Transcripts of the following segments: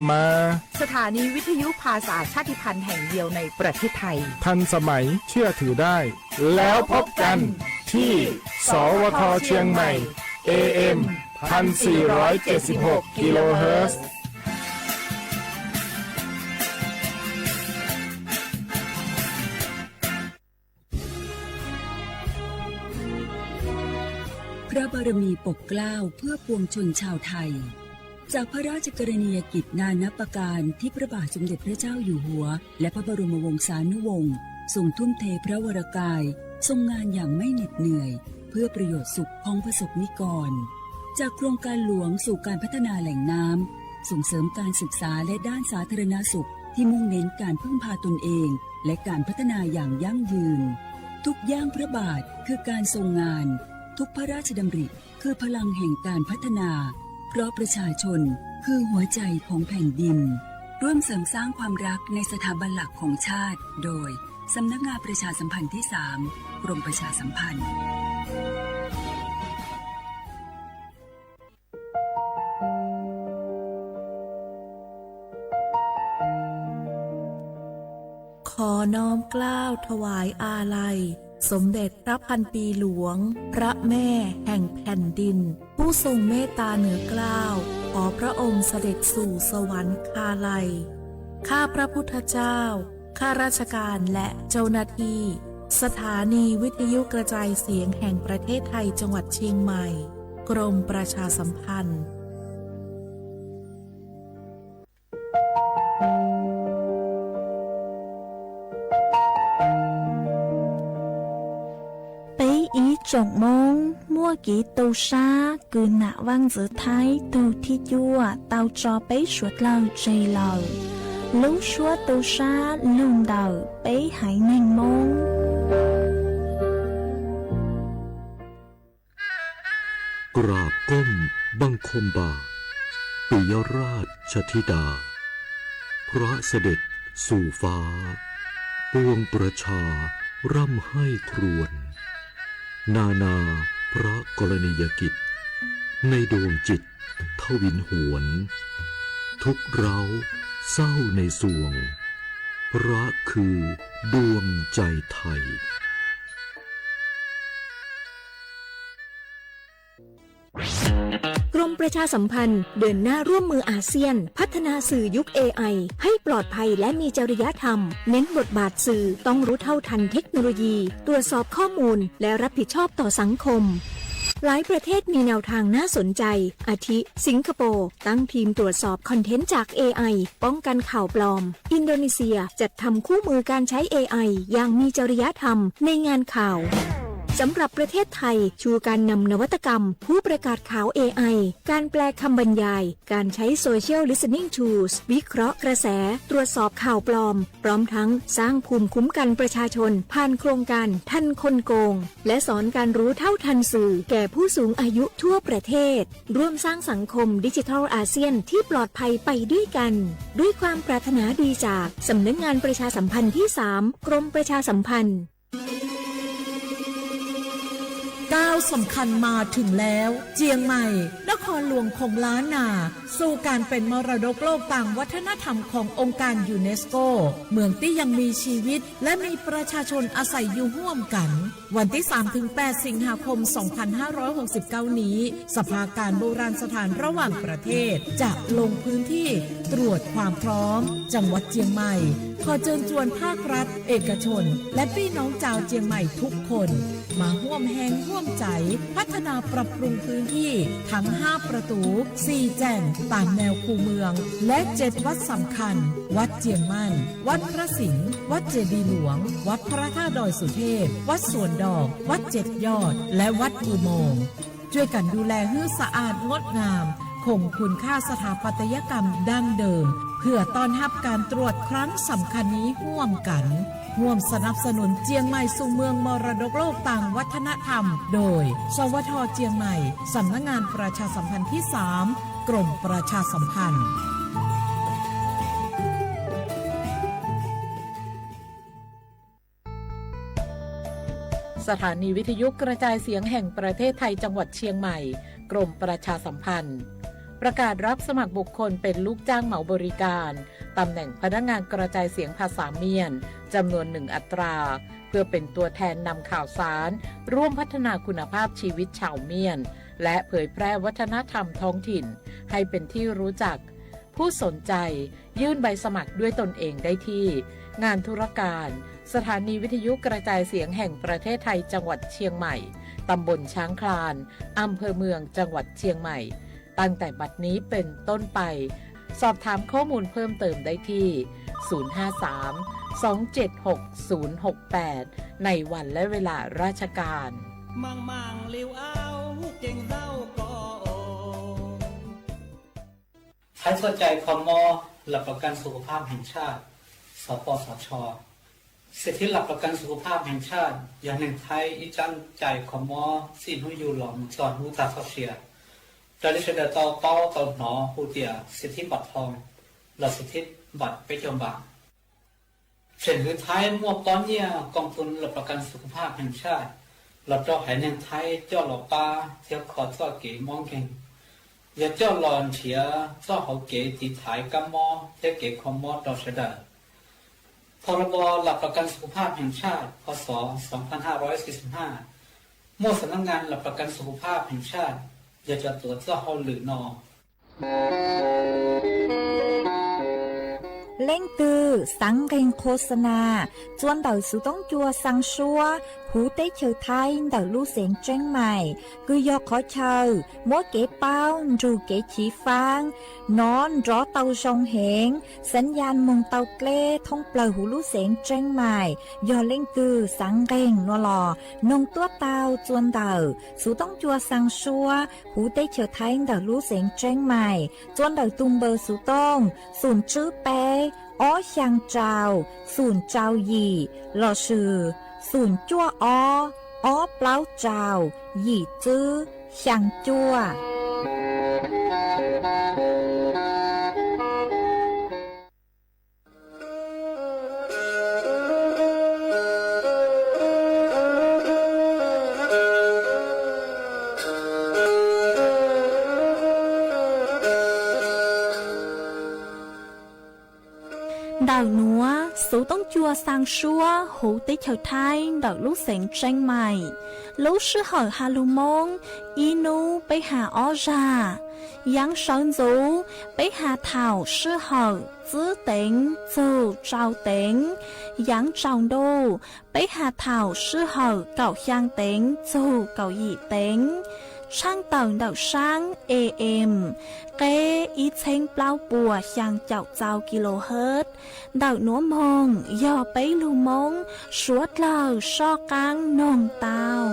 มา สถานีวิทยุภาษาชาติพันธุ์แห่งเดียวในประเทศไทย ทันสมัย เชื่อถือได้ แล้วพบกันที่ สวท เชียงใหม่ เอ เอ็ม พันสี่ร้อยเจ็ดสิบหก กิโลเฮิรตซ์ พระบารมีปกเกล้าเพื่อปวงชนชาวไทย จากพระราชกรณียกิจนานับประการที่พระบาทสมเด็จพระเจ้าอยู่หัว และพระบรมวงศานุวงศ์ทรงทุ่มเทพระวรกาย ทรงงานอย่างไม่เหน็ดเหนื่อย เพื่อประโยชน์สุขของประสบนิกร จากโครงการหลวงสู่การพัฒนาแหล่งน้ำ ส่งเสริมการศึกษาและด้านสาธารณสุขที่มุ่งเน้นการพึ่งพาตนเอง และการพัฒนาอย่างยั่งยืน ทุกย่างพระบาทคือการทรงงาน ทุกพระราชดำริคือพลังแห่งการพัฒนา เพราะประชาชนคือหัวใจของแผ่นดิน ร่วมเสริมสร้างความรักในสถาบันหลักของชาติ โดย สำนักงานประชาสัมพันธ์ที่สาม กรมประชาสัมพันธ์ ขอน้อมเกล้าถวายอาลัย สมเด็จพระพันปีหลวง พระแม่แห่งแผ่นดิน ผู้ทรงเมตตาเหนือเกล้า ขอพระองค์เสด็จสู่สวรรคาลัย ข้าพระพุทธเจ้า ข้าราชการและเจ้าหน้าที่ สถานีวิทยุกระจายเสียงแห่งประเทศไทยจังหวัดเชียงใหม่ กรมประชาสัมพันธ์ Peb ib tsoom Hmoob muaj kev tu sab kws nam vaj ntxwv Thaib tug thib cuaj tau tso peb suav dlawg tseg lawm. Lub suab tu sab lug ntawm peb haiv neeg Hmoob. กราบก้มบังคมบาท ปิยราชธิดา พระเสด็จสู่ฟ้า ปวงประชาร่ำไห้ครวญ นานาพระกรณียกิจ ในดวงจิตทวินหวน ทุกข์ร้าวเศร้าในสวง พระคือดวงใจไทย กรมประชาสัมพันธ์เดินหน้าร่วมมืออาเซียน พัฒนาสื่อยุค เอไอ ให้ปลอดภัยและมีจริยธรรม เน้นบทบาทสื่อต้องรู้เท่าทันเทคโนโลยี ตรวจสอบข้อมูล และรับผิดชอบต่อสังคม หลายประเทศมีแนวทางน่าสนใจ อาทิ สิงคโปร์ ตั้งทีมตรวจสอบคอนเทนต์จาก เอไอ ป้องกันข่าวปลอม อินโดนีเซียจัดทำคู่มือการใช้ เอไอ อย่างมีจริยธรรมในงานข่าว สำหรับประเทศไทย ชูการนำนวัตกรรม ผู้ประกาศข่าว เอไอ การแปลคำบรรยาย การใช้ Social Listening Tools วิเคราะห์กระแส ตรวจสอบข่าวปลอม พร้อมทั้งสร้างภูมิคุ้มกันประชาชน ผ่านโครงการทันคนโกง และสอนการรู้เท่าทันสื่อแก่ผู้สูงอายุทั่วประเทศ ร่วมสร้างสังคมดิจิทัลอาเซียนที่ปลอดภัยไปด้วยกัน ด้วยความปรารถนาดีจากสำนักงานประชาสัมพันธ์ที่สาม กรมประชาสัมพันธ์ ก้าวสำคัญมาถึงแล้ว เจียงใหม่ นครหลวงของล้านนา สู่การเป็นมรดกโลกตามวัฒนธรรมขององค์การยูเนสโก เมืองที่ยังมีชีวิตและมีประชาชนอาศัยอยู่ร่วมกัน วันที่สามถึงแปดสิงหาคมสองพันห้าร้อยหกสิบเก้านี้ สภาการโบราณสถานระหว่างประเทศจะลงพื้นที่ตรวจความพร้อม จังหวัดเจียงใหม่ ขอเชิญชวนภาครัฐ เอกชน และพี่น้องชาวเจียงใหม่ทุกคน มาร่วมแฮงร่วมใจ พัฒนาปรับปรุงพื้นที่ทั้งห้าประตู สี่แจ่งตามแนวคูเมือง และเจ็ดวัดสำคัญ วัดเจียงมั่น วัดพระสิงห์ วัดเจดีย์หลวง วัดพระธาตุดอยสุเทพ วัดสวนดอก วัดเจ็ดยอด และวัดอุโมงค์ ช่วยกันดูแลให้สะอาดงดงาม คงคุณค่าสถาปัตยกรรมดั้งเดิม เพื่อต้อนรับการตรวจครั้งสำคัญนี้ร่วมกัน ร่วมสนับสนุนเจียงใหม่สู่เมืองมรดกโลกตามวัฒนธรรม โดย สวท เจียงใหม่ สำนักงานประชาสัมพันธ์ที่สาม กรมประชาสัมพันธ์ สถานีวิทยุกระจายเสียงแห่งประเทศไทยจังหวัดเชียงใหม่ กรมประชาสัมพันธ์ ประกาศรับสมัครบุคคลเป็นลูกจ้างเหมาบริการ ตำแหน่งพนักงานกระจายเสียงภาษาเมียน จำนวนหนึ่งอัตรา เพื่อเป็นตัวแทนนำข่าวสาร ร่วมพัฒนาคุณภาพชีวิตชาวเมียน และเผยแพร่วัฒนธรรมท้องถิ่น ให้เป็นที่รู้จัก ผู้สนใจยื่นใบสมัครด้วยตนเองได้ที่ งานธุรการ สถานีวิทยุกระจายเสียงแห่งประเทศไทย จังหวัดเชียงใหม่ ตำบลช้างคลาน อำเภอเมือง จังหวัดเชียงใหม่ ตั้งแต่บัดนี้เป็นต้นไป สอบถามข้อมูลเพิ่มเติมได้ที่ ศูนย์ห้าสาม สองเจ็ดหก ศูนย์หกแปด ในวันและเวลาราชการ Thái txoj cai kho mob หลักประกันสุขภาพแห่งชาติ สปสช. สิทธิหลักประกันสุขภาพแห่งชาติ yog neeg Thaib ib tsab cai kho mob txij hnub yug los mus txog hnub tag txoj sia. Raws li sawv daws tau paub tau hnov hu tias สิทธิบัตรทอง los สิทธิบัตร peb caug npam. Tseem hwv Thaib muaj pob nyiaj กองทุนหลักประกันสุขภาพแห่งชาติ los rau haiv neeg Thaib coj los pab thiab kho txoj kev mob nkeeg, yog coj los nrhiav txoj hauv kev tiv thaiv kab mob thiab kev kho mob rau sawv daws. พรบ หลักประกันสุขภาพแห่งชาติ พ.ศ. สองพันห้าร้อยสี่สิบห้า muaj สำนักงานหลักประกันสุขภาพแห่งชาติ yog cov tuav txoj hauj lwm no. Leej twg xaav nqeeg khos xa nas txua ntawm xuv toob cua xaa suab huv teb chaws Thaib ntawm lub xeev Tseeb Maim, kws yog qhov chaw muab kev paub nrug kev chiv faab nov nrov tau zoo heev, xav yas moog tau dleb thoob plawg huv lub xeev Tseeb Maim. Yog leej twg xaav nqeeg no los noog tuab tau txua ntawm xuv toob cua xaa suab huv teb chaws Thaib ntawm lub xeev Tseeb Maim, txua ntawm tug npawb xuv tooj xoom tswb peb ob xyaa rau xoom rau yim lossis xoom cuaj ob ob plaub rau yim tswb xyaa cuaj. Ntawm nuav xuv toob cua xaa suab huv teb chaws Thaib ntawm lub xeev Tseeb Maim, lub sij hawm has lug Moob ib nub peb has ob zag. Yaav sawv ntxuv peb has thaum sij hawm tswb teev txug tsau teev. Yaav tsaus ntuj peb has thaum sij hawm kaum xyaa teev txug kaum yim teev. Tshaaj tawm ntawm saab AM qeb ib txheeb plaub puas xyaa caum txau kilohertz. Ntawm nuav moog yog peb lug Moob suav dlawg soj qaab noog tau.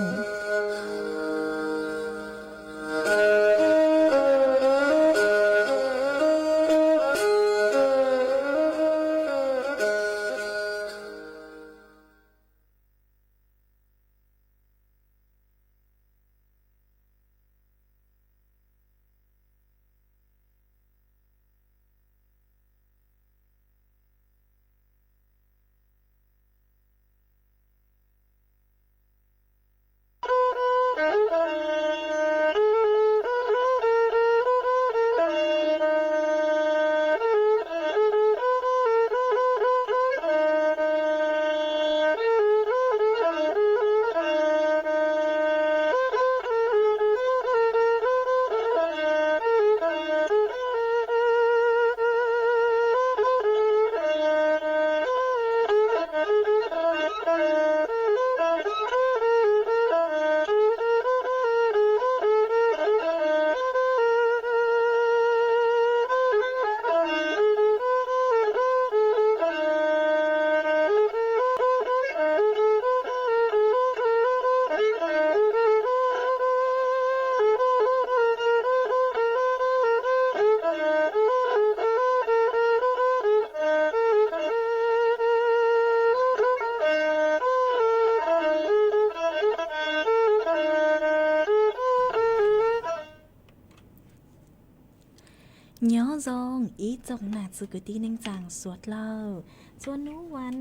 Nyob zoo ib tsoom nam txiv kwv tij neej tsaa suav dlawg, txhua nub vas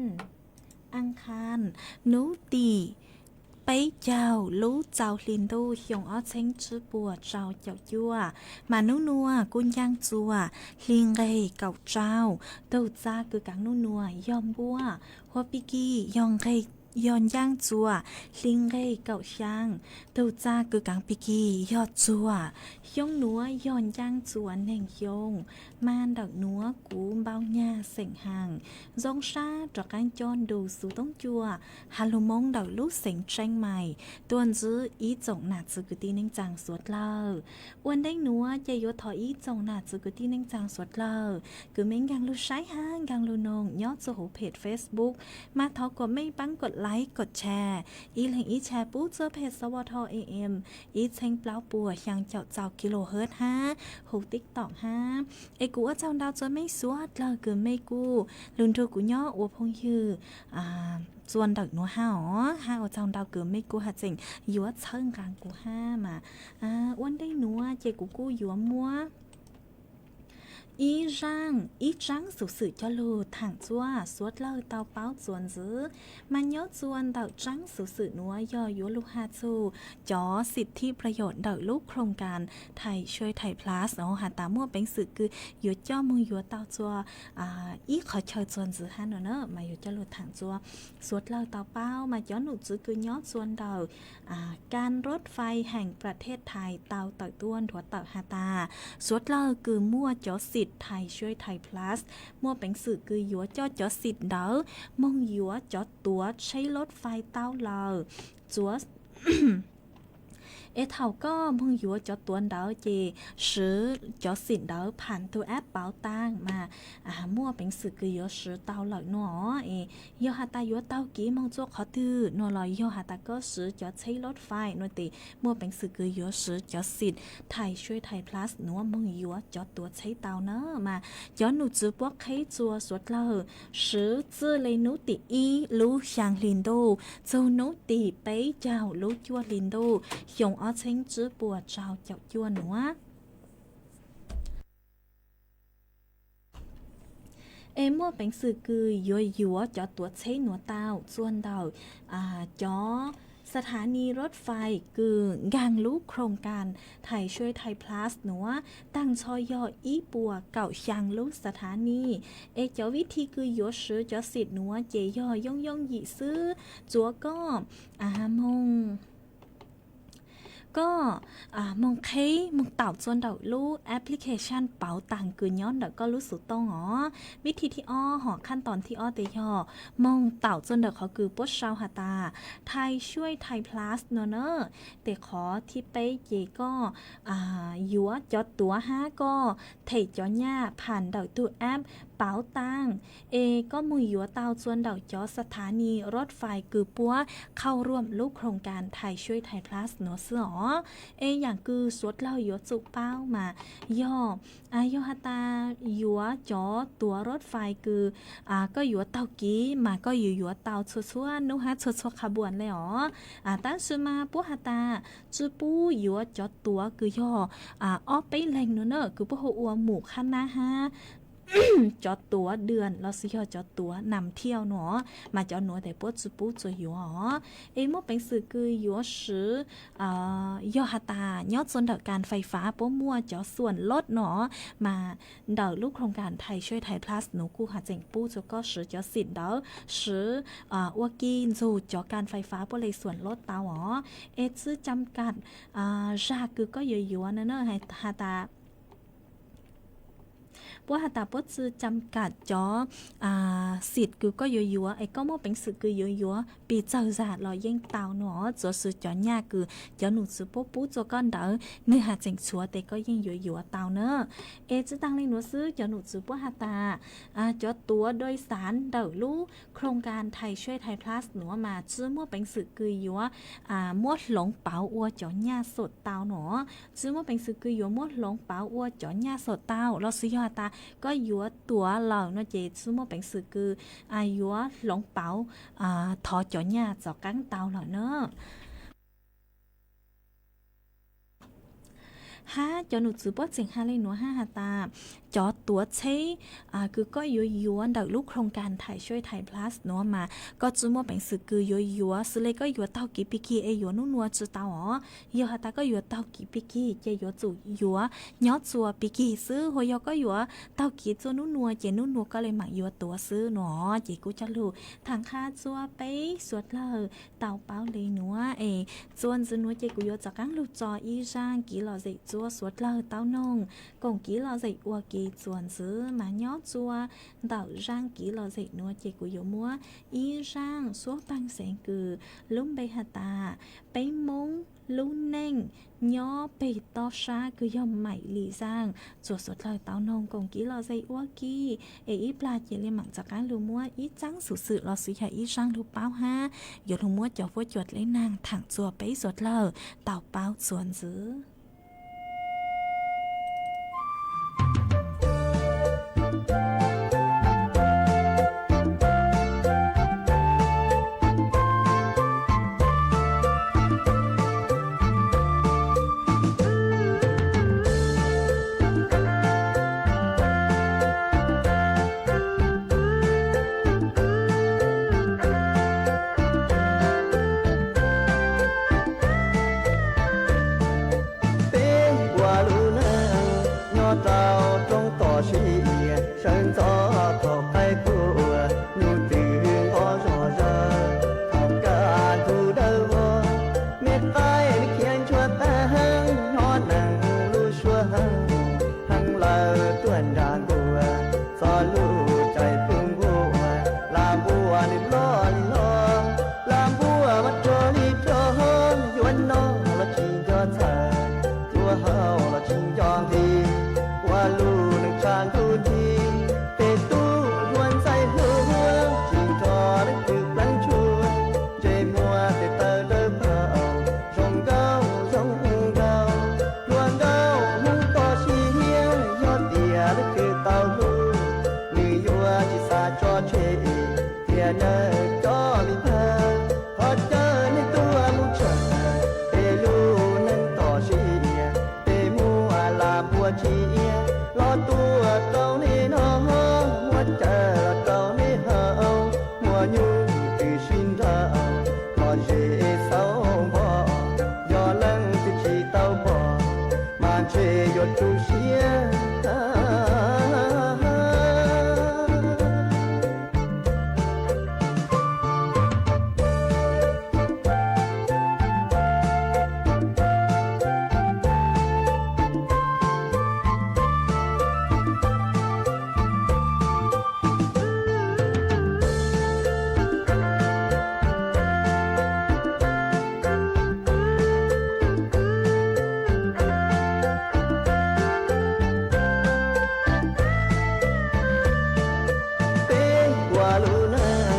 aas khaas nub tim peb caug lub txaus hli ntuj xyoo ob txheeb tsib puas rau caum cuaj, mas nub nua kuj ncaaj txuas hli nqeg kaum rau, tug txaj kws kaav nub nua yog npuab, huab pig kig yog nqeg, yog ncaaj txuas hli nqeg kaum xyaa, tug txaj kws kaav pig kig yog txuas, xyoob nuav yog ncaaj txuas neeg xyoo, mas ntawm nuav kuv npau nyag xeem haas, zoo sab rov qaab coj ntu xuv toob cua, has lug Moob ntawm lub xeev Tseeb Mais tuaj ntsib ib tsoom nam txiv kwv tij neej tsaa suav dlawg. Ua ntej nuav ces yuav thov ib tsoom nam txiv kwv tij neej tsaa suav dlawg kws mej nkaag lug saib hab nkaag lug noog nyob txug huv peg Facebook, mas thov kuas mej paab kod like kod share, ib leeg ib share pub txug peg Sawv Thaum A M ib txheeb plaub puas xyaa caum txaus kilohertz hab huv TikTok hab. Es kuv ua tsaug ntau txug mej suav dlawg kws mej kuj lug nrug kuv nyob ua phooj ywg txuas ntawm nuav hab os, hab ua tsaug ntau kws mej kuj has tseem yuav txhawb nqaa kuv hab mas. Ua ntej nuav ces kuv kuj yuav muab ib zaaj ib tsaab xuv xwm coj lug thaam txuas suav dlawg tau paub txuas ntxiv. Mas nyob txuas ntawm tsaab xuv xwm nuav yog yuav lug has txug cov xim thib plaj yom ntawm lub khoom kas Thais Suav Thais Plus os, has tas muaj peev xwm kws yuav coj moog yuav tau txuas ib qhov chaw txuas ntxiv hab no na, mas yuav coj lug thaam txuas suav dlawg tau paub. Mas cov num txwv kws nyob txuas ntawm kas rod fais heem pram thej Thais tau tawm tuaj nrhuav tawm has tas suav dlawg kws muaj cov xim Thais Suav Thais Plus muaj peev xwm kws yuav coj cov xim ntawd moog yuav cov tuav tsheb rod fais tau lawm. Txuav Es thaum koj moog yuav cov tuav ntawd ces swv cov xim ntawd pham tug app Pau Taag mas muaj peev xwm kws yuav swv tau lawm no. Es yog has tas yuav taug kev moog txug qhov twg no los yog has tas koj swv cov tsheb rod fais no tes muaj peev xwm kws yuav swv cov xim Thais Suav Thais Plus nuav moog yuav cov tuav tsheb tau na. Mas cov num txwv puab qheb txuas suav dlawg swv txij le nub tim ib lub xyaa hli ntuj txug nub tim peb caug lub cuaj hli ntuj xyoo ob txheeb tsib puas rau caum cuaj nuav. Es muaj peev xwm kws yuav yuav cov tuav tsheb nuav tau txuas ntawm cov xab tha ni rod fais kws nkaag lub khoom kas Thais Suav Thais Plus nuav taag nrho yog ib puas kaum xyaa lub xab tha ni. Es cov vib thi kws yuav swv cov xim nuav ces yog yooj yooj yim xwb. Txuav koj moog koj moog qheb moog taum txuas ntawm lub application Pau Taag kws nyob ntawm koj lub xuv tooj os. Vib thi thib ob hom khaj toos thib ob tes yog moog taum txuas ntawm qhov kws puab sau has tas Thais Suav Thais Plus no na. Tes qhov thib peb ces koj yuav cov tuav hab koj them cov nyaj pham ntawm tug app Pau Taag. Es koj moog yuav tau txuas ntawm cov xab tha ni rod fais kws puab qhau ruam lub khoom kas Thais Suav Thais Plus nuav xwb os. Es yaam kws suav dlawg yuav tsum paub mas yog, yog has tas yuav cov tuav rod fais kws koj yuav taug kev mas koj yuav yuav tau txhua txhua nub hab txhua txhua qha npuas le os. Tab sis mas puab has tas tsi pub yuav cov tuav kws yog ob peb leeg no na, kws puab hu ua mum khab nab hab cov tuav dwm los sis yog cov tuav nam thiaj no, mas cov nuav tes puab tsi pub txuas yuav os. Es muaj peev xwm kws yuav swv, yog has tas nyob txuas ntawm kas fais fab puab muaj cov xuam lod no, mas ntawm lub khoom kas Thais Suav Thais Plus nuav kuj has tseem pub txuas koj swv cov xim ntawd swv ua ke ntxug cov kas fais fab puab le xuam lod tau os. Es tsi cam kam zag kws koj yuav yuav no na, has tas puab has tas puab tsi cam kam cov xim kws koj yuav yuav, es koj muaj peev xwm kws yuav yuav pes tsawg zag los yeej tau no, txuav xwv cov nyaj kws cov num txwv puab pub txuas koj ntawd nwg has tseem tshuav tes koj yeej yuav yuav tau na. Es tsi taag le nuav xwb, cov num txwv puab has tas cov tuav dua xav ntawm lub khoom kas Thais Suav Thais Plus nuav mas tsi muaj peev xwm kws yuav muab hloov pauv ua cov nyaj xom tau no. Tsi muaj peev xwm kws yuav muab hloov pauv ua cov nyaj xom tau los sis yog has tas koj yuav tuav lawm no ces tsi muaj peev xwm kws yuav hloov pauv thov cov nyaj txaus qaab tau lawm na. Hab cov num txwv puab tseem has le nuav hab has tas cov tuav txheb kws koj yuav yuav ntawm lub khoos kas Thais Suej Thais Plus nuav mas koj tsi muaj peev xwm kws yuav yuav, xws le koj yuav taug kev pig kig es yuav nub nua tsi tau os. Yog has tas koj yuav taug kev pig kig ces yuav tsum yuav nyob txua pig kig xwb, hos yog koj yuav taug kev txua nub nua ces nub nua koj le maam yuav tuav xwb nuav. Ces kuv cog lug thaam qha txua peb suav dlawg tau paub le nuav es txua ntxiv nuav ces kuv yuav rov qaab lug tso ib zaaj kev lom zem txua suav dlawg tau noog koom kev lom zem ua ke txua ntxiv mas nyob txua ntawm zaaj kev lom zem nuav ces kuv yuav muab ib zaaj suab paag xeev kws lub npe has tas peb Moob lub neej nyob peg tob sab kws yog Maim Lis zaaj txua suav dlawg tau noog koom kev lom zem ua ke. Es ib plag ces le maam rov qaab lug muab ib txaab xuv xwm lossis yog ib zaaj lug paub hab yuav lug muab cov huab cua dleb naag thaam txua peb suav dlawg tau paub txua ntxiv. Peb ua lub neej nyob rau roob toj siab, sawv ntxov thaum qaib tuaj, nyuj twm nqov zog zawg, thaum kaj ntug dawb vog, me qaib me khiav ntshuaj taag, hnov neeg lub suab heev, heev lawm tuaj nram nkuaj, txog lub caij pub nkuaj, lam npua nws loj li loj, lam npua mas rog li rog, yuav noj los tsis nco txhawj, yuav haus los tsis nco nqhis, ua lub neej tshav ntuj nti, tes tub hluas ntxhais hluas, tsis nrog leej twg pleev tshuaj, ntsej muag tes taw dawb paug, zoo nkauj zoo nraug, hluas nkauj Hmoob toj siab, yog tias leej twg tau hlub, nws yuav tsis xav tso tseg, thiaj nawb cov me npawg, thov caw nej tuaj mus tshawb, peb lub neej toj siab, peb muaj lam npua tsiab, los tuaj rau nej noj, muab cawm los rau nej haus, muaj nyuj twm sib nraus, los zes xauv npo, yog leej twg tsis tau pom, mas ntshe yuav tu siab. Peb ua lub neej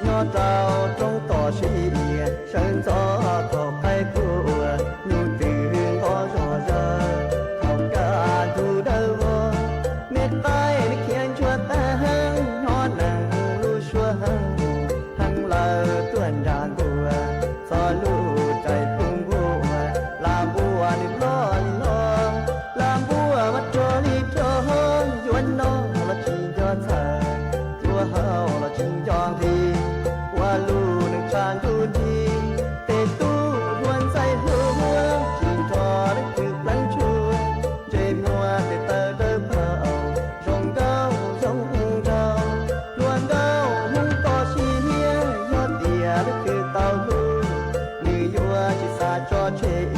nyob rau roob toj siab, sawv ntxov thaum qaib tuaj, nyuj twm nqov zog zawg, thaum kaj ntug dawb vog, me qaib me khiav ntshuaj taag, hnov neeg lub suab heev, heev lawm tuaj nram nkuaj, txog lub caij pub nkuaj, lam npua nws loj li loj, lam npua mas rog li rog, yuav noj los tsis nco txhawj, yuav haus los tsis nco nqhis, ua lub neej tshav ntuj nti, tes tub hluas ntxhais hluas, tsis nrog leej twg pleev tshuaj, ntsej muag tes taw dawb paug, zoo nkauj zoo nraug, hluas nkauj Hmoob toj siab, yog tias leej twg tau hlub, nws yuav tsis xav tso tseg,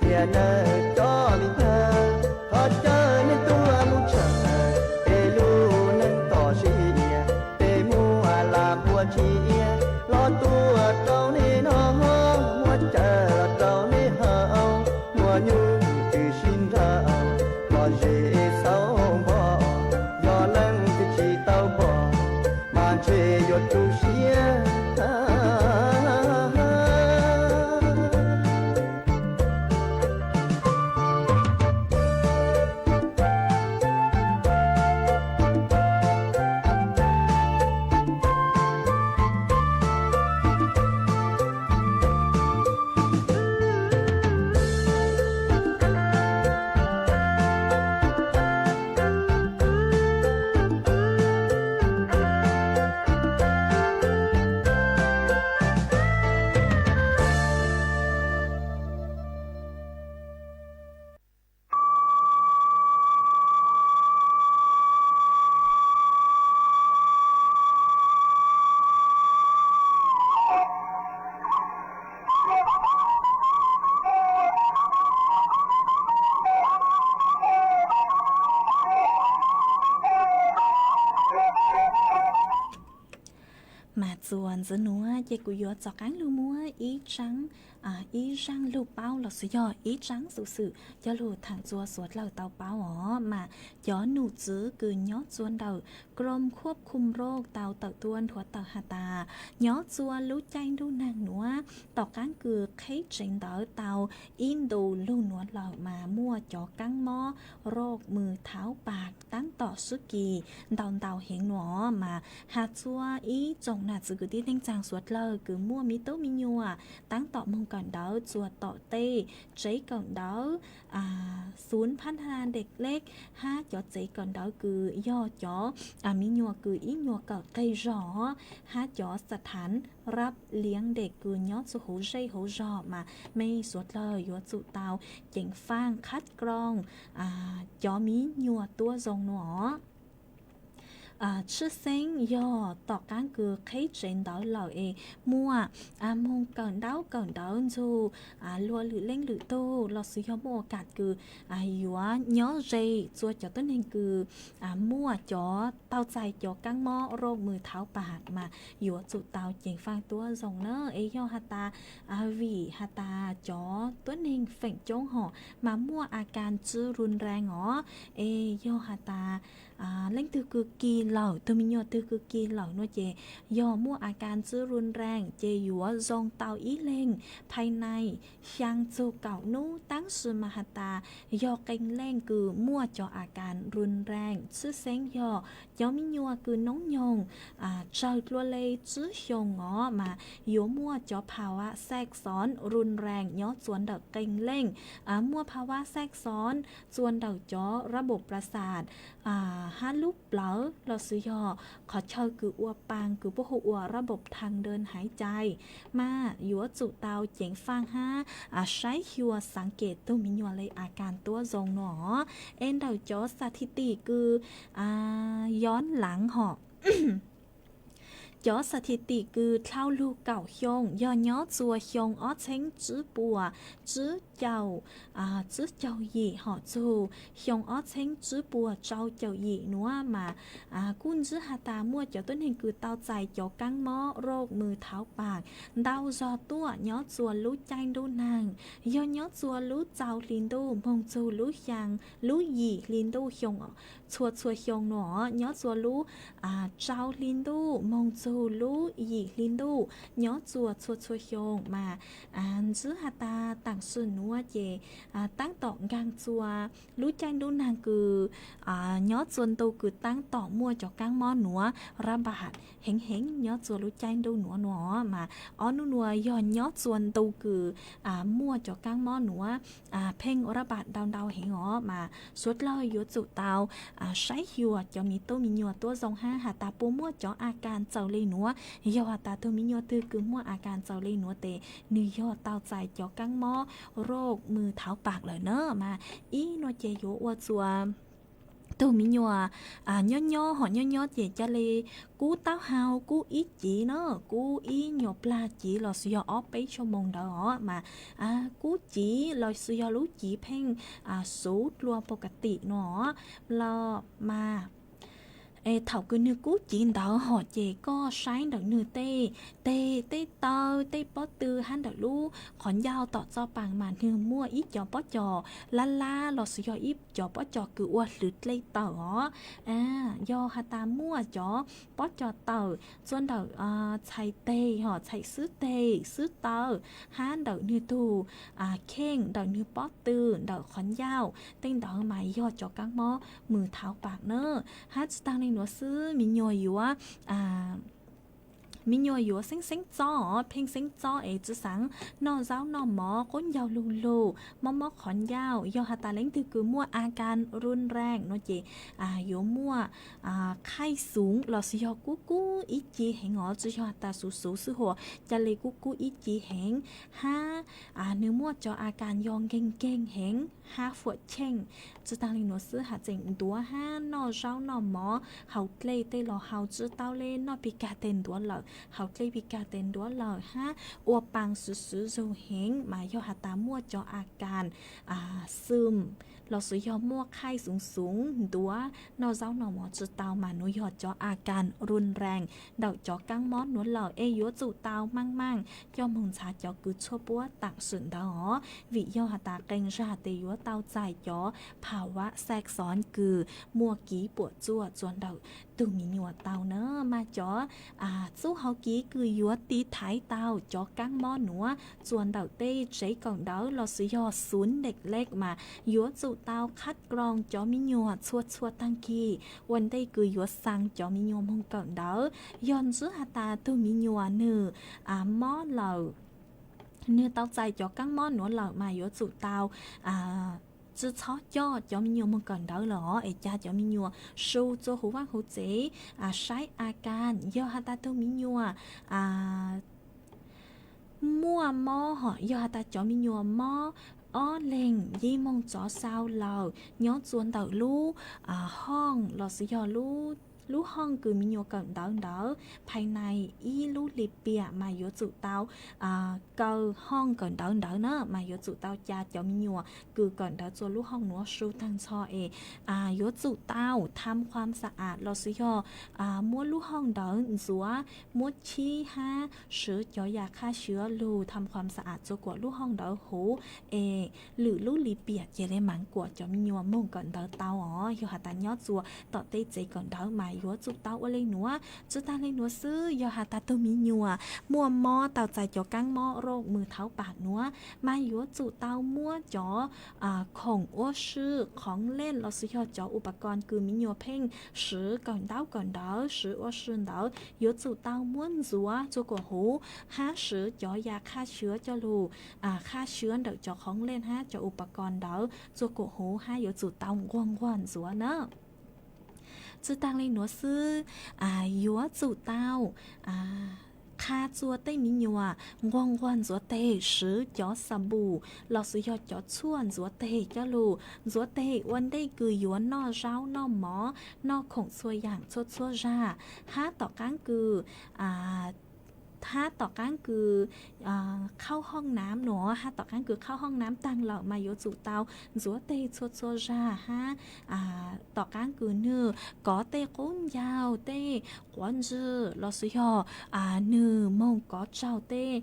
thiaj nawb cov me npawg, thov caw nej tuaj mus tshawb, peb lub neej toj siab, peb muaj lam npua tsiab, los tuaj rau nej noj, muab cawm los rau nej haus, muaj nyuj twm sib nraus, los zes xauv npo, yog leej twg tsis tau pom, mas ntshe yuav tu siab. Txuas ntxiv nuav ces kuv yuav rov qaab lug muab ib tsaab, ib zaaj lug paub los sis yog ib tsaab xuv xwm coj lug thaam rua suav dlawg tau paub os. Mas cov num tswv kws nyob rua ntawm กรมควบคุมโรค tau tawm tuab nthuav tawm has tas, nyob rua lub caij ntuj nag nuav, tom qaab kws qheb tsev ntawv tau ib ntu lug nuav lawm mas muaj cov kaab mob โรคมือเท้าปาก taab tom swb kis ntau ntau heev nuav. Mas has rua ib tsoom nam txwv kwv tij neej tsaa suav dlawg kws muaj me tub me nyuam taab tom moog kawm ntawv rua tom tej tsev kawm ntawv ศูนย์พัฒนาเด็กเล็ก hab cov tsev kawm ntawv kws yog cov me nyuam kws ib nyuas kawm qeg zog, hab cov สถานรับเลี้ยงเด็ก kws nyob rua huv zej huv zog mas mej suav dlawg yuav tsum tau ceev faaj คัดกรอง cov me nyuam tuab zoo nuav. Tshwj xeeb yog tom qaab kws qheb tsev ntawv lawm es muaj moog kawm ntaub kawm ntawv nrug luas lwm leej lwm tug los sis yog muaj ua kam kws yuav nyob ze rua cov tuab neeg kws muaj cov tau txais cov kaab mob โรคมือเท้าปาก mas yuav tsum tau ceev faaj tuab zoo na. Es yog has tas vim has tas cov tuab neeg feem coob hom mas muaj a kas tsw run raag os. Es yog has tas leej twg kws kis lawm, tug me nyuam twg kws kis lawm nuav ces yog muaj a kas tsw run raag ces yuav zoo tau ib leeg phais nais xyaa txug kaum nub. Taab sis mas has tas yog qee leej kws muaj cov a kas run raag, tshwj xeeb yog cov me nyuam kws noob nyoog tsawg dlua le tsib xyoos os mas yuav muaj cov ภาวะแทรกซ้อน run raag nyob rua ntawm qee leej. Muaj ภาวะแทรกซ้อน rua ntawm cov ระบบประสาท hab lub plawv los sis yog qhov chaw kws ua paa kws puab hu ua ระบบทางเดินหายใจ mas yuav tsum tau ceev faaj hab saib xyuas xaav kem tug me nyuam le a kas tuab zoo nuav. Es ntawm cov สถิติ kws yov laav hom, cov สถิติ kws dlhau lug kaum xyoo yog nyob rua xyoo ob txheeb tsib puas tsib caug, tsib caug yim hom txug xyoo ob txheeb tsib puas rau caum yim nuav mas kuj ntsib has tas muaj cov tuab neeg kws tau txais cov kaab mob โรคมือเท้าปาก ntau zog tuaj nyob rua lub caij ntuj naag, yog nyob rua lub rau hli ntuj moog txug lub xyaa, lub yim hli ntuj xyoo, txhua txhua xyoo nuav nyob rua lub rau hli ntuj moog txug lub yim hli ntuj nyob rua txhua txhua xyoo mas ntsib has tas taam sim nuav ces taab tom nkaag rua lub caij ntuj naag kws nyob rua ntu kws taab tom muaj cov kaab mob nuav ระบาด heev heev nyob rua lub caij ntuj nuav nuav mas ob nub nuav yog nyob rua ntu kws muaj cov kaab mob nuav pheej ระบาด ntau ntau heev os mas suav dlawg yuav tsum tau saib xyuas cov me tub me nyuam tuab zoo hab has tas puas muaj cov a kas txawm le nuav. Yog has tas tug me nyuam twg kws muaj a kas txawm le nuav tes nwg yog tau txais cov kaab mob โรคมือเท้าปาก lawm na mas ib nuav ces yuav ua rua tug me nyuam nyob nyob hom nyob nyob ces ca le kub taub hau kub ib civ na, kub ib nyuas plag civ los sis yog ob peb shua moos ntawd os mas kub civ los sis yog lub civ pheej xuv dlua ปกติ nuav los mas es thaum kws nwg kub civ ntawd hom ces koj saib ntawm nwg tej teg tej taw tej pob tw hab ntawm lub qhov ncauj tom txoj paa mas nwg muaj ib cov pob cos lab lab los sis yog ib cov pob cos kws ua hlwv dlej tawm os. Yog has tas muaj cov pob cos tawm rua ntawm txhais teg hom txhais xwb teg xwb taw hab ntawm nwg tug kheej ntawm nwg pob tw ntawm qhov ncauj tej ntawd mas yog cov kaab mob มือเท้าปาก na. Hab tsi taag le nuav xwb me nyuam yuav me nyuam yuav xeeb xeeb txob os, pheej xeeb txob es tsi xaav noj zaub noj mov, qub ncaug lug lug, mob mob qhov ncauj. Yog has tas leej twg kws muaj a kas run raag nuav ces yuav muaj qhaij xoov los sis yog kub kub ib ci heev os, tsi yog has tas xuv xuv xwb hos, ca le kub kub ib ci heev hab nwg muaj cov a kas yog nkeeg nkeeg heev hab fuam cheej. Tsi taag le nuav xwb has tseem ntuav hab noj zaub noj mov, haus dlej tej los haus tsi tau le, noj pig kag tej ntuav lawm. hauv dlej Vis Kas tes ntuav lawm hab ua paas swv swv zug heev mas yog has tas muaj cov a kas xwm lossis yog muaj qhaij xoov xoov ntuav noj zaub noj mov tsi tau mas nuav yog cov a kas run rees ntawm cov kaab mob nuav lawm es yuav tsum tau maaj maaj coj moog ntxhaav cov kws tshuaj puab taam sim ntawd os, vim yog has tas qee zag tes yuav tau txais cov phav vav xaag xoov kws muaj kiv puam tsuaj txuas ntawm tug miv nyuas tau na. Mas cov txuj hauv kiv kws yuav tiv thaiv tau cov kaab mob nuav txuas ntawm tej tsev kawm ntawv lossis yog xuv dej lej mas yuav tsum tau qhab kroos cov miv nyuas txhua txhua taag kis ua ntej kws yuav xaa cov miv nyuas moog kawm ntawv. Yog ntsib has tas tug miv nyuas nwg mob lawm, nwg tau txais cov kaab mob nuav lawm mas yuav tsum tau tsi txhob coj cov miv nyuas moog kawm ntawv lawm os, es ca cov miv nyuas su txua huv vaaj huv tsev saib a kas. Yog has tas tug miv nyuas muaj mob hom yog has tas cov miv nyuas mob ob leeg yim moog tsov sau lawm nyob txua ntawm lub hooj lossis yog lub hooj kws miv nyuas kawm ntawv ntawd phais nais ib lub lim piam mas yuav tsum tau kaw hooj kawm ntawv ntawd na mas yuav tsum tau ca cov miv nyuas kws kawm ntawv txua lub hooj nuav su taag nrho es yuav tsum tau tham khuam xa am lossis yog muab lub hooj ntawd ntxuav, muab chib hab swv cov ya qhab xyuav lug tham khuam xa am txua kuam lub hooj ntawd huv es lwm lub lim piam ces le maam kuam cov miv nyuas moog kawm ntawv tau os. Yog has tas nyob txua tom tej tsev kawm ntawv mas yuav tsum tau ua le nuav. Tsi taag le nuav xwb, yog has tas tug miv nyuas muaj mob tau txais cov kaab mob roj mws thaub pam nuav mas yuav tsum tau muab cov khoom ua si, khoov lej lossis yog cov upas kos kws miv nyuas pheej swv kawm ntaub kawm ntawv swv ua si ntawd yuav tsum tau muab ntxuav txua kuam huv hab swv cov ya qhab xyuav coj lug qhab xyuav ntawm cov khoov lej hab cov upas kos ntawd txua kuam huv hab yuav tsum tau nquag nquag ntxuav na. Tsi taag le nuav xwb, yuav tsum tau qha txua tej miv nyuas nquag nquag ntxuav teg, swv cov xa bus lossis yog cov tshuaj ntxuav teg coj lug ntxuav teg ua ntej kws yuav noj zaub noj mov, noj khoom txhua yaam txhua txhua zag. Hab tom qaab kws hab tom qaab kws qhaub hooj nam nuav, hab tom qaab kws qhaub hooj nam taag lawm mas yuav tsum tau ntxuav teg txhua txhua zag hab tom qaab kws nwg kov tej qub ncaug tej quav ntswg lossis yog nwg moog kov tsaug tej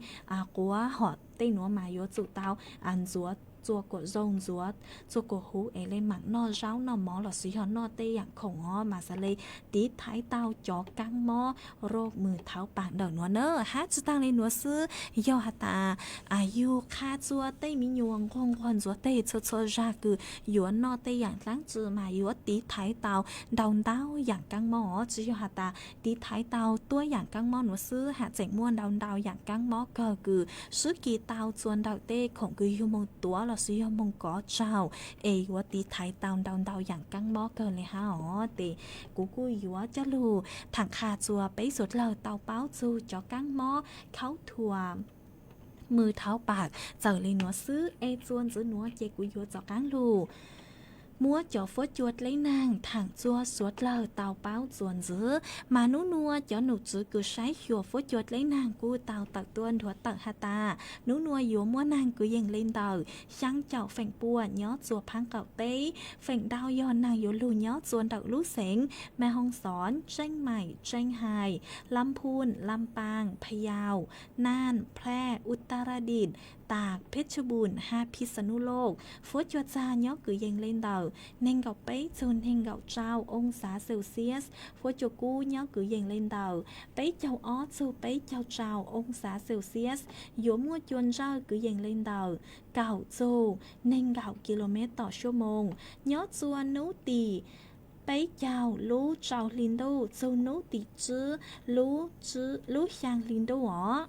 quav hom tej nuav mas yuav tsum tau ntxuav txua kuam zoo, ntxuav txua kuam huv es le maam noj zaub noj mov lossis yog noj tej yaam khoom os mas xaav le tiv thaiv tau cov kaab mob roj mws thaub pam ntawm nuav na. Hab tsi taag le nuav xwb, yog has tas yug qha txua tej miv nyuas nquag nquag ntxuav teg txhua txhua zag kws yuav noj tej yaam dlaab tsi mas yuav tiv thaiv tau ntau ntau yaam kaab mob os. Tsi yog has tas tiv thaiv tau tuab yaam kaab mob nuav xwb, has tseem muaj ntau ntau yaam kaab mob kawg kws swb kis tau txua ntawm tej khoom kws yug moog tuav lossis yog moog kov tsaug es yuav tiv thaiv tau ntau ntau yaam kaab mob kawg le hab os. Tes kuv kuj yuav coj lug thaam qha txua peb suav dlawg tau paub txug cov kaab mob khaub thuas mws thaub pam txawm le nuav xwb. Es txuas ntxiv nuav ces kuv yuav rov qaab lug muab cov fuab cua dleb naag thaam txua suav dlawg tau paub txuas ntxiv. Mas nub nuav cov nom tswv kws saib xyuas fuab cua dleb naag kuj tau tawm tuaj nthuav tawm has tas nub nuav yuav muab naag kws yeej le ntawm xyaa caum feem pua nyob txua phaab qaum teb, feem ntau yog naag yuav lug nyob txua ntawm lub xeev Mes Hoos Xoob, Tseeb Maim, Tseeb Hais, Lab Phuj, Lab Paas, Pha Yau, Naaj, Phlaj, Utaradis, Taak, Phej Tshaj Npuj hab Phij Xa Nuj Loj. Fuab cua txag nyob kws yeej le ntawm neeg nkaum peb txug neeg nkaum rau oo xav Celsius. Fuab cua kub nyob kws yeej le ntawm peb caug ob txug peb caug rau oo xav Celsius. Yuav muaj cua ntsawj kws yeej le ntawm kaum txug neeg nkaum kilomev tom suab moos nyob txua nub tim peb caug lub rau hli ntuj txug nub tim tsib lub, lub xyaa hli ntuj os.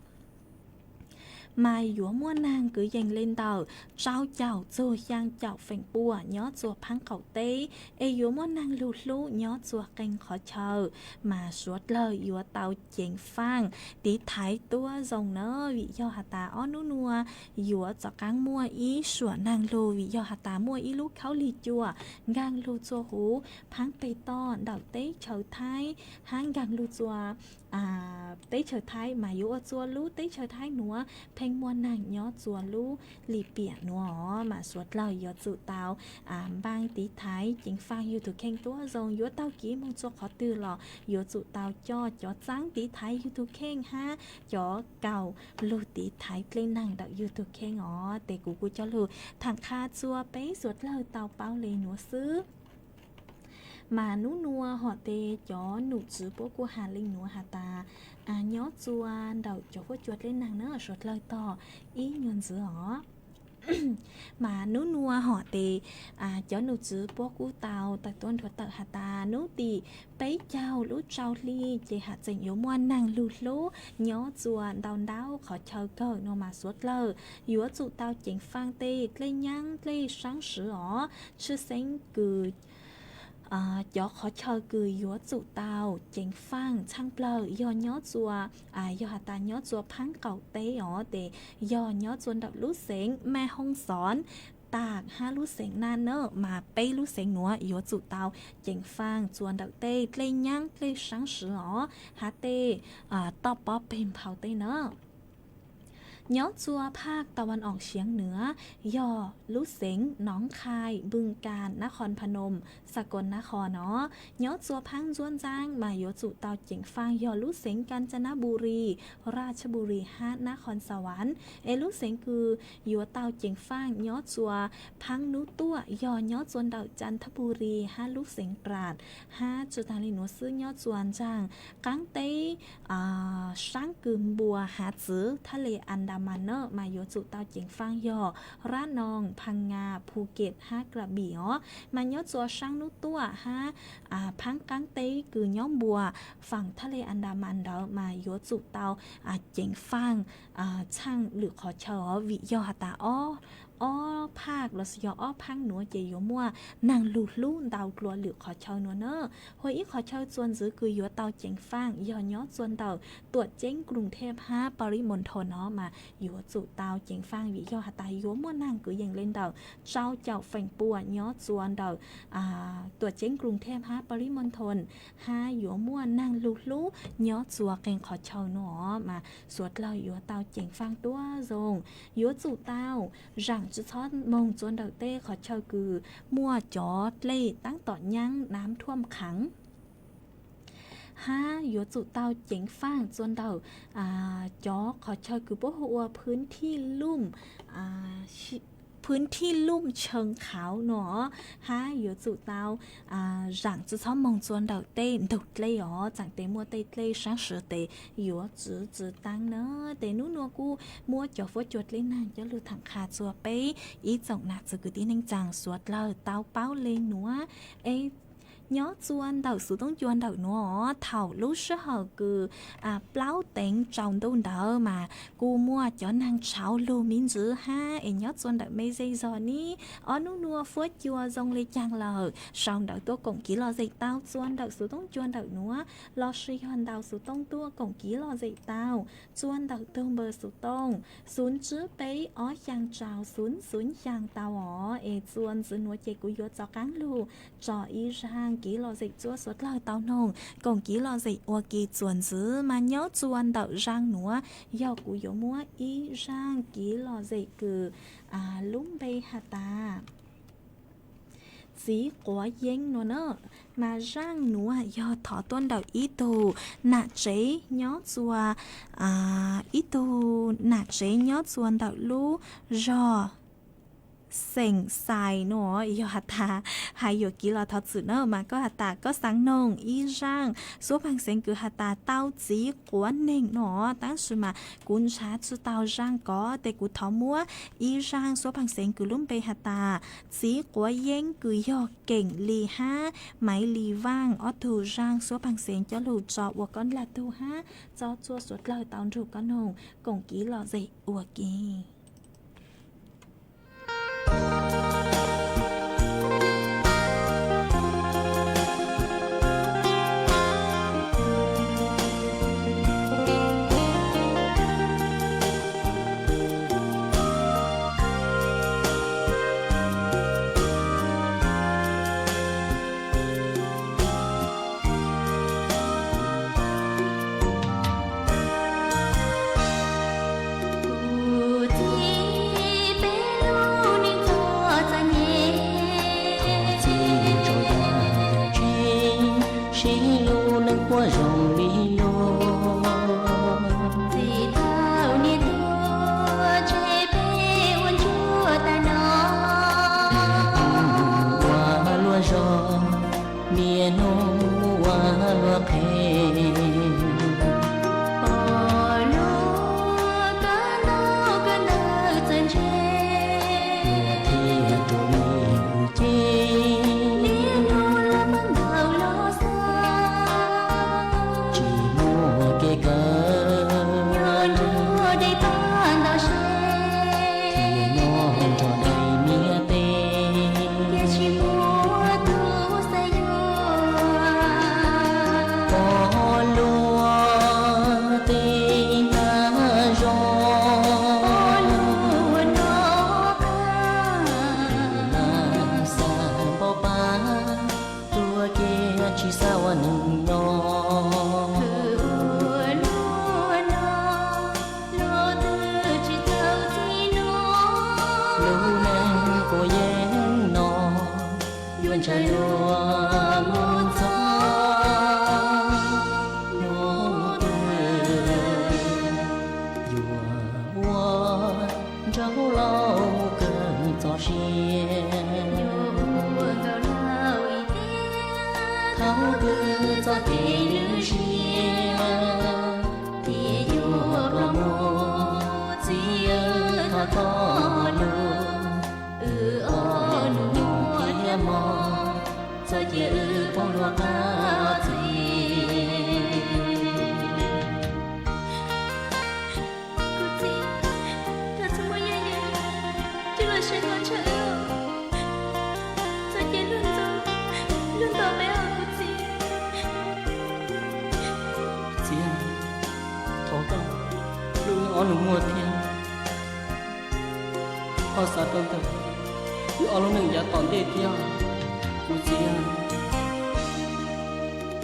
mas yuav muaj neeg kwv yees le ntawm rau caum txug xyaa caum feem pua nyob txua phaab qaum teb, es yuav muaj neeg lug hlub nyob txua qee qhov chaw, mas suav dlawg yuav tau ceev faaj tiv thaiv tuab zoo na, vim yog has tas ob nub nua yuav tov qaab muaj ib suam neeg lug, vim yog has tas muaj ib lub khaub lig cua nkaag lug txua huv phaab peg toj ntawm teb chaws Thaib, hab nkaag lug txua teb chaws Thaib mas yuav ua txua lub teb chaws Thaib nuav pheej muaj neeg nyob txua lub lim piam nuav, mas suav dlawg yuav tsum tau npaa tiv thaiv ceev faaj yug tug kheej tuab zoo, yuav taug kev moog txua qhov twg los yuav tsum tau coj cov txaab tiv thaiv yug tug kheej hab cov kaus lug tiv thaiv dlej neeg ntawm yug tug kheej os. Tes kuv kuj coj lug thaam qha txua peb suav dlawg tau paub le nuav xwb. Mas nub nua hom tes cov num tswv puab kuj has le nuav has tas, nyob txua ntawm cov huab cua dlej neeg na suav dlawg tog ib nyuag ntxiv os. Mas nub nua hom tes cov num tswv puab kuj tau tawm tuab nrhuav tawm has tas nub tim peb caug lub rau hli ces has tseem yuav muaj neeg lug hlub nyob txua ntau ntau qhov chaw kawg no mas suav dlawg yuav tsum tau ceev faaj tej dlej nyaab dlej saab swv os. Tshwj xeeb kws cov qhov chaw kws yuav tsum tau ceev faaj tshaaj plawg yog nyob txua, yog has tas nyob txua phaab qaum teb os, tes yog nyob txua ntawm lub xeev Mej Hooj Xov, Taag hab lub xeev Naj na, mas peb lub xeev nuav yuav tsum tau ceev faaj txua ntawm tej dlej nyaab dlej saab swv os, hab tej toj pob peg nphau teb na. Nyob txua phaj Tau Vas Oom Siav Nuav yog lub xeev Noob Khai, Npwj Kas, Nab Khon Pha Noom, Xas Koos Nab Khon no. Nyob txua phaab ntsuab ntxaab mas yuav tsum tau ceev faaj yog lub xeev Kas Tsa Nab Npu Ris, Raj Tshab Npu Ris hab Nab Khon Xa Vas. Es lub xeev kws yuav tau ceev faaj nyob txua phaab nub tuaj yog nyob txua ntawm Tsa Thab Npu Ris hab lub xeev Ras, hab tsi taag le nuav xwb nyob txua ntsaag qaab teb saab kws npua hav txwv Thab Le Andaman na mas yuav tsum tau ceev faaj yog Rab Noog, Pha Nga, Phu Ket hab Kra Bim os. Mas nyob txua saab nub tuaj hab phaab qaab teb kws nyob npua faam Thab Le Andaman ntawd mas yuav tsum tau ceev faaj tshaaj lwm qhov chaw os, vim yog has tas ob phaj los sis yog ob phaab nuav ces yuav muaj neeg lug hlub ntau dlua lwm qhov chaw nuav na. Hu ib qhov chaw txua ntxiv kws yuav tau ceev faaj yog nyob txua ntawm Tuam Ceeb Kroo Thej hab Pha Li Moos Thoos no mas yuav tsum tau ceev faaj vim yog has tas yuav muaj neeg kwv yees le ntawm rau caum feem pua nyob txua ntawm Tuam Ceeb Kroo Thej hab Pha Li Moos Thoos, hab yuav muaj neeg lug hlub nyob txua qee qhov chaw nuav mas suav dlawg yuav tau ceev faaj tuab zoo. Yuav tsum tau zaam tsi txhob moog txua ntawm tej qhov chaw kws muaj cov dlej taab tom nyaab nam thuam khav, hab yuav tsum tau ceev faaj txua ntawm cov qhov chaw kws puab hu ua phwv thij lum, phwv thij lum tshee khauv no, hab yuav tsum tau zaam tsi txhob moog txua ntawm tej ntug dlej os, tsaam tes muaj tej dlej saab swv tes yuav txwv tsi taab na. Tes nub nua kuj muab cov fuab cua dlej neeg coj lug thaam qha txua peb ib tsoom nam txiv kwv tij neej tsaa suav dlawg tau paub le nuav. Es nyob txua ntawm xuv toob cua ntawm nuav, thaum lub sij hawm kws plaub teev tsaus ntuj ntawd mas kuj muaj cov neeg tshauv lug me ntsis hab es nyob txua ntawm me zej zog nib. Ob nub nua fuab cua zoo le caag lawm, sau ntawv tuaj koom kev lom zem tau txua ntawm xuv toob cua ntawm nuav, los sis yog ntaus xuv tooj tuaj koom kev lom zem tau txua ntawm tug npawb xuv tooj xuv tsib peb ob xyaa rau xuv xuv xyaa tau os. Es txua ntxiv nuav ces kuv yuav rov qaab lug tso ib zaag kev lom zem txua suav dlawg tau noog koom kev lom zem ua ke txua ntxiv mas nyob txua ntawm zaag nuav yog kuv yuav muab ib zaag kev lom zem kws lub npe has tas Txiv Quav Yeeb no na. Mas zaag nuav yog thov tuaj ntawm ib tug nam tsev nyob txua, ib tug nam tsev nyob txua ntawm lub zog xeem Xais no, yog has tas hais yuam kev los thov txim na, mas koj has tas koj xeem Noog ib zaaj, suab pheej xeev kws has tas tau txiv quav neeg no, tab sis mas kuv nrhav tsi tau zaaj ko, tes kuv thov muab ib zaaj suab pheej xeev kws lub npe has tas txiv quav yeeb kws yog Keem Lis hab Maiv Lis Vaaj ob tug zaaj suab pheej xeev coj lug tso ua koj nrag tug hab txob txuaj suav dlawg tau nrug koj noog koom kev lom zem ua ke. Kuv txiv, peb lub neej txom txom nyem, txiv tsis tau tseeb, sib hlub neej kuj zoo li luag. Txiv tau niam tuag tseg peb ua ntsuag tag no, ua luaj zog, niaj hnub ua luaj qhev. Pom lub kab ntaub kab ntawv txawj ntse, thiaj rau li kuv ces, niaj hnub los pab ntaus los xav, tsis muaj kev kawm, nyob nruab dej pab ntau se, thiaj nyob nrog dais niam teb, thiaj tsis muaj tus xav yuav. Pom luag tej tag zog, pom luag no qab, lam xav npaum pab, tuag kiag tsis xav ua neeg nyob. Ua luaj no, luag twb tsis txawj txim no, lub neej quav yeeb no, yuav ntshaw luag mus txog hnub twg, yuav ua nraug laus mus kawg txoj sia, yuav ua nraug laus ib tiam, thaum twg txoj kev ywj siab, thiaj yuav pluag mus. Txiv aw, thov koj lug, wb ob nus muaj thiab hmo, txoj cia wb poob luag qab txiv. Kuv txiv, koj txhob muab yaj yam, tsuj lub siab no ntshaw wb, txoj cia luag ntxub luag ntaus peb os kuv txiv. Txiv, thov koj, wb ob nus muaj thiab, koj xav tau ntawm wb ob lub neej yav tom ntej thiab kuv txiv.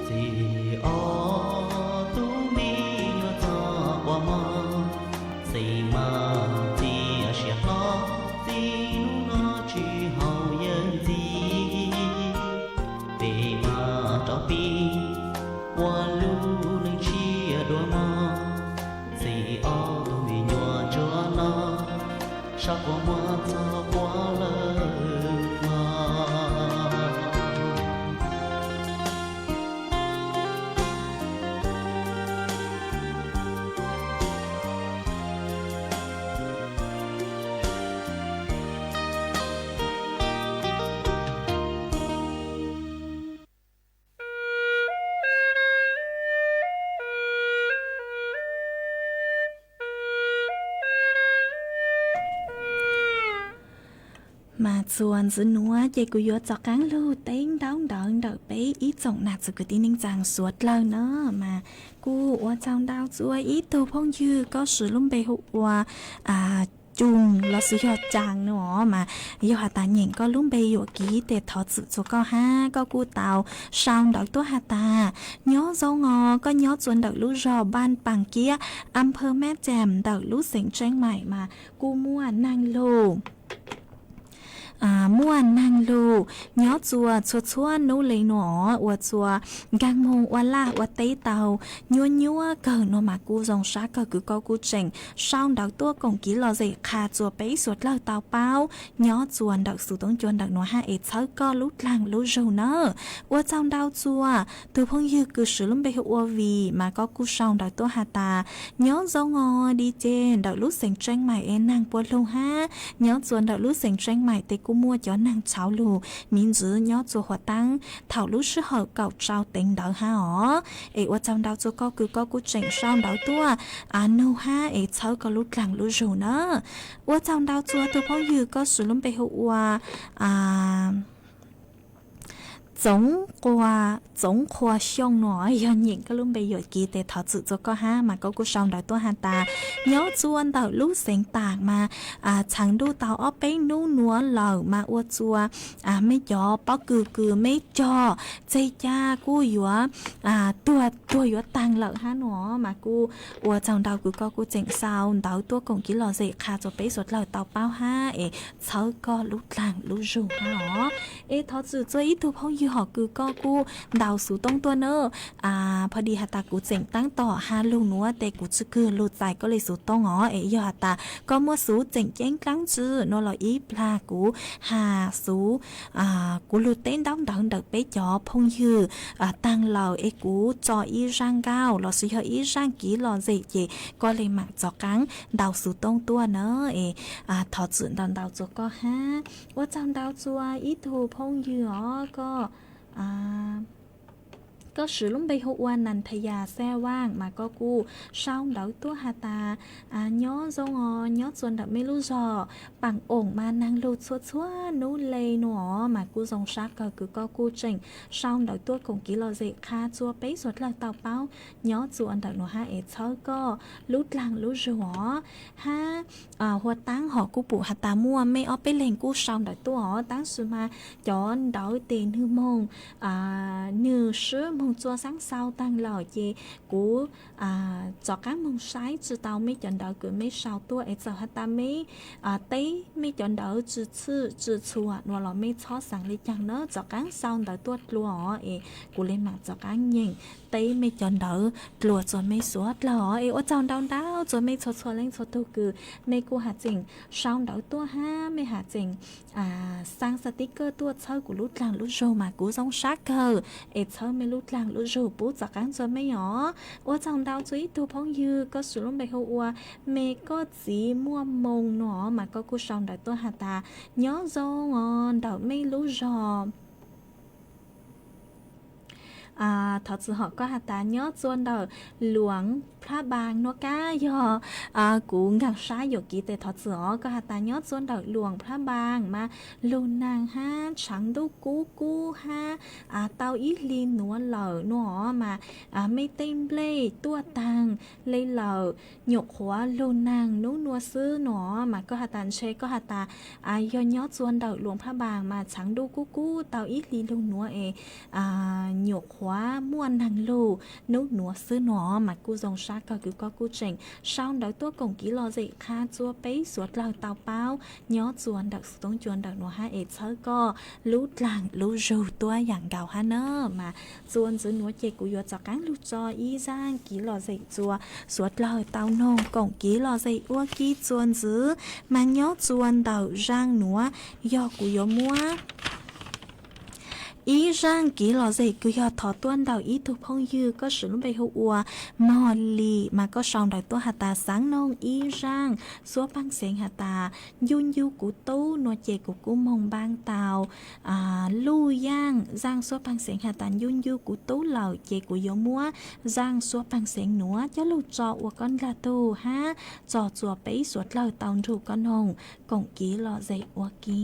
Txiv ob tug me nyuam txom quas mog, txiv mas txiv siab hlob, txiv hnub no tsis haum yawg ntxiv. Peb mas rov pib ua lub neej tshiab dua mog, txiv ob tug me nyuam ntsuag no, sab quas muag txog quas lawm mog. Mas txuas ntxiv nuav ces kuv yuav rov qaab lug teb ntaub ntawv ntawm peb ib tsoom nam txiv kwv tij neej tsaa suav dlawg na. Mas kuj ua tsaug ntau txug ib tug phooj ywg koj siv lub npe hu ua Coo lossis yog Caa no mas yog has tas nyeem koj lub npe yuam kev tes thov txim txug koj hab. Koj kuj tau sau ntawv tuaj has tas nyob zoo os, koj nyob txuas ntawm lub zog Npaj Paas Kiab, Amphoos Mab Caam ntawm lub xeev Tseeb Maim mas kuj muaj neeg lug muaj neeg lug nyob txua txhua txhua nub le nuav, ua txua nkaag moog ua laj ua teb tau nyuaj nyuaj kawg nuav mas kuj zoo sab kawg kws koj kuj tseem sau ntawv tuaj koom kiv lom zem qha txua peb suav dlawg tau paub nyob txua ntawm xuv toob cua ntawm nuav hab es txhawb koj lub dlaag lub zug nawb. Ua tsaug ntau txua tug phooj ywg kws swv lub npe hu ua Vim mas koj kuj sau ntawv tuaj has tas, nyob zoo os, di ces ntawm lub xeev Tseeb Maim es naag puab lug hab, nyob txua ntawm lub xeev Tseeb Maim tes kuj muaj cov naag tshauv lug miv ntxwv nyob txua huam taab thaum lub sij hawm kaum tsau teev ntawd hab os. Es ua tsaug ntau txua koj kws koj kuj tseem sau ntawv tuaj nug hab es txhawb koj lub dlaag lub zug nawb. Ua tsaug ntau txua tug phooj ywg koj swv lub npe hu ua Txoov Qhua, Txoov Qhua Xyooj nuav, yog nyeem koj lub npe yuam kev tes thov txim txua koj hab mas koj kuj sau ntawv tuaj has tas, nyob txua ntawm lub xeev Taam mas txheev ntuj tau ob peb nub nuav lawm mas ua txua mej cov pob kws kws mej cog tseg cag kuj yuav tuag tuag yuav taag lawm hab nuav mas kuj ua tsaug ntau kws koj kuj tseem sau ntawv tuaj koom kiv lom zem qha txua peb suav dlawg tau paub hab es txhawb koj lub dlaag lub zug hab os. Es thov txim txua ib tug phooj ywg hom kws koj kuj ntaus xuv tooj tuaj na. Phoj di has tas kuv tseem taab tom has lug nuav tes kuv tsi kws lug txais koj le xuv tooj os. Es yog has tas koj muaj xuv tseem ceeb dlaab tsi nuav los ib plag kuv has xuv, kuv lug teb ntaub ntawv ntawm peb cov phooj ywg taag lawm es kuv tso ib zaaj nkauj lossis yog ib zaaj kiv lom zem ces koj le maam rov qaab ntaus xuv tooj tuaj na. Es thov txim ntau ntau txua koj hab. Ua tsaug ntau txua ib tug phooj ywg os, koj koj swv lub npe hu ua Nas Thas Yas Xas Vaaj mas koj kuj sau ntawv tuaj has tas, nyob zoo os, nyob txua ntawm mej lub zog Paam Oom mas naag lug txhua txhua nub le nuav mas kuj zoo sab kawg kws koj kuj tseem sau ntawv tuaj koom kiv lom zem qha txua peb suav dlawg tau paub nyob txua ntawm nuav hab es txhawb koj lub dlaag lub zug os. Hab huam taab hom kuj pum has tas muaj mej ob peb leeg kuj sau ntawv tuaj os, tab sis mas cov ntawv tes nwg moog nwg swb moog txua xaab xaus taag lawm ces kuv rov qaab moog saib tsi tau mej cov ntawv kws mej sau tuaj es txawm has tas mej teb mej cov ntawv tsi txhwm tsi txhua nuav los mej txhob xaav le caag na, rov qaab sau ntawv tuaj dlua os es kuv le maam rov qaab nyeem teb mej cov ntawv dlua txua mej suav dlawg os. Es ua tsaug ntau ntau txua mej txhua txhua leej txhua tug kws mej kuj has tseem sau ntawv tuaj hab mej has tseem xaa xas tib kawj tuaj txhawb kuv lub dlaag lub zug mas kuv zoo sab kawg es txhawb mej lub dlaag lub zug pub rov qaab txua mej os. Ua tsaug ntau txua ib tug phooj ywg koj swv lub npe hu ua Me Koj Txiv Muaj Moo nuav mas koj kuj sau ntawv tuaj has tas, nyob zoo os, ntawm mej lub zog thov txim hom koj has tas nyob txua ntawm Luam Phlab Npaas nuav kab yog kuv nkaag sab yuam kev tes thov txim os. Koj has tas nyob txua ntawm Luam Phlab Npaas mas lug naag hab tshaav ntuj kub kub hab tau ib hli nuav lawm nuav mas mej tej nplej tuaj taag le lawm, nyuam qhuav lug naag nub nua xwb nuav mas koj has tas ntshe koj has tas yog nyob txua ntawm Luam Phlab Npaas mas tshaav ntuj kub kub tau ib hli lug nuav es nyuam qhuav muaj naag lug nub nuav xwb nuav mas kuj zoo sab kawg kws koj kuj tseem sau ntawv tuaj koom kiv lom zem qha txua peb suav dlawg tau paub nyob txua ntawm xuv toob cua ntawm nuav hab es txhawb koj lub dlaag lub zug tuab yaam nkaus hab na. Mas txua ntxiv nuav ces kuv yuav rov qaab lug tso ib zaaj kiv lom zem txua suav dlawg tau noog koom kiv lom zem ua ke txua ntxiv. Mas nyob txua ntawm zaaj nuav yog kuv yuav muab ib zaaj kiv lom zem kws yog thov tuaj ntawm ib tug phooj ywg koj swv lub npe hu ua Mog Lis mas koj sau ntawv tuaj has tas xaav noog ib zaaj xuab paag xeev has tas ncu ncu kuv tub nuav ces kuv kuj moog npaaj tau luj yaaj zaaj xuab paag xeev has tas ncu ncu kuv tub lawm ces kuv yuav muab zaaj xuab paag xeev nuav coj lug tso ua koj dlaag tug hab tso txua peb suav dlawg tau nrug koj noog koom kiv lom zem ua ke.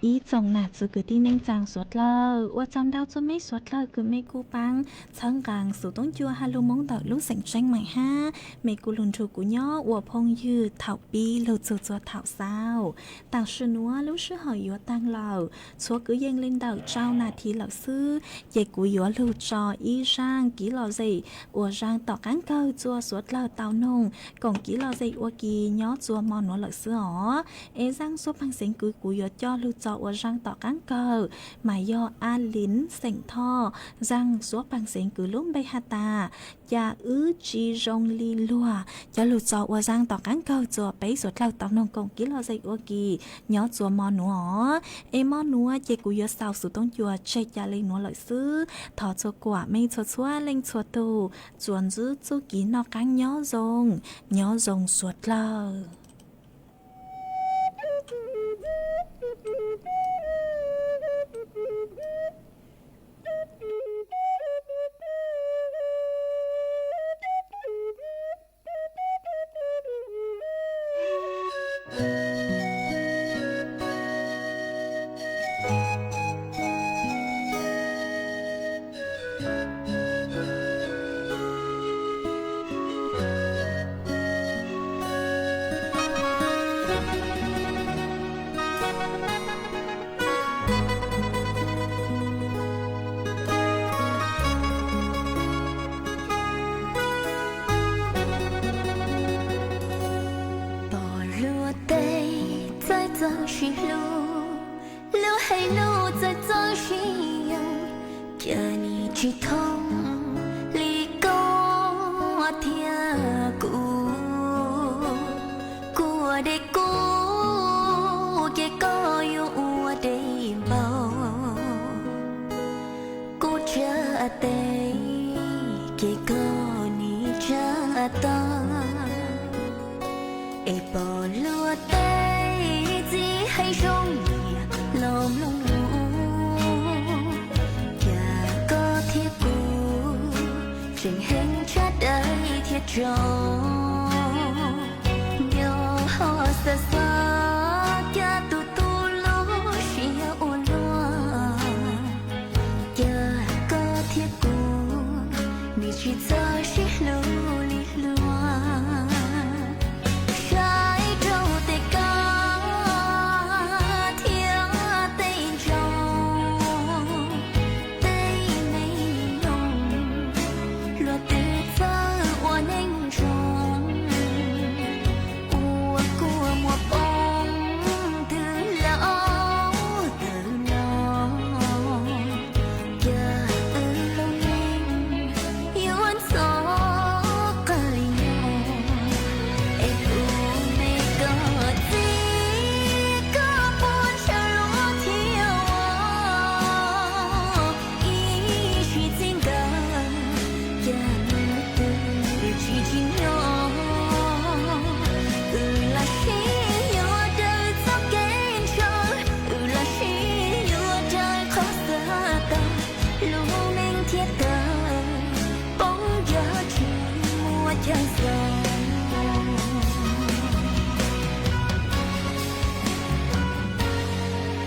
Ib tsoom nam txiv kwv tij neej tsaa suav dlawg, ua tsaug ntau txug mej suav dlawg kws mej kuj paab txhawb nqaa Xuv Toob Ncua Hab Lug Moob ntawm lub xeem Tseeb Maim hab mej kuj lug nrug kuv nyob ua phooj ywg thaum pib lug txug txhua thaum xaus. Tam sim nuav lub sij hawm yuav taag lawm, txhua kwv yees le ntawm rau nas this lawm xwb, ces kuv yuav lug tso ib zaaj kev lom zem uas zaaj tom qaab kawg txua suav dlawg tau noog koom kev lom zem ua ke nyob txua mo nuav lawm xwb os. Es zaaj suav paag xeev kws kuv yuav coj lug tso ua zaaj tom qaab kawg mas yog A Linv xeem Thoj, zaaj suav paag xeev kws lub npe has tas Ca Wb Tsi Zoo Li Luag, coj lug tso ua zaaj tom qaab kawg txua peb suav dlawg tau noog koom kev lom zem ua ke nyob txua mo nuav os. Es mo nuav ces kuv yuav xaus Xuv Toob Ncua tseg ca le nuav lawm xwb. Thov txhua kuam mej txhua txhua leej txhua tug tsuas ntsib txuj kev noj qaab nyob zoo, nyob zoo suav dlawg. Pog luag tej txawj txawj sib hlub, lub hais lug txawj txawj sib yoog, cas nim tsis thoob li koj thiab kuv. Kuv ua deb kuv, ces koj yuav ua deb npaum. Kuv tsa tes, ces koj nim tsa tau. Es pog luag tej txiv hais zoo niam los mloog lus, cas koj thiab kuv tseem heev tshaj dawb thiab tsaus. Nyob ho xav xav, cas tus tub lub siab ua luaj, cas koj thiab kuv nim Hlub li hlub, saib rau tej kab thiab tej ntsaum, tej me noog, luag twb txawj ua neej zoo, ua kua muag poob twg laus tawm los. Cas wb lub neej yuav ntxhov qab li no, es kuv me koj txiv, koj puas ntshaw luag thiab ua ib sim txij nkawm, cas hnub twg tsis tsim nyog. Wb los sis yuav raws txoj kev ntshaw, wb los sis yuav raws qhov xav tau, lub neej thiaj tawg poob yog tsis muaj chaw xaus.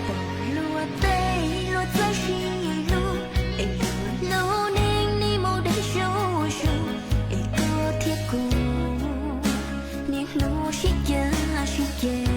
Pom luag tej luag txawj sib hlub, es luag lub neej nim mus deb zuj zus, es koj thiab kuv niaj hnub sib cav sib ceg.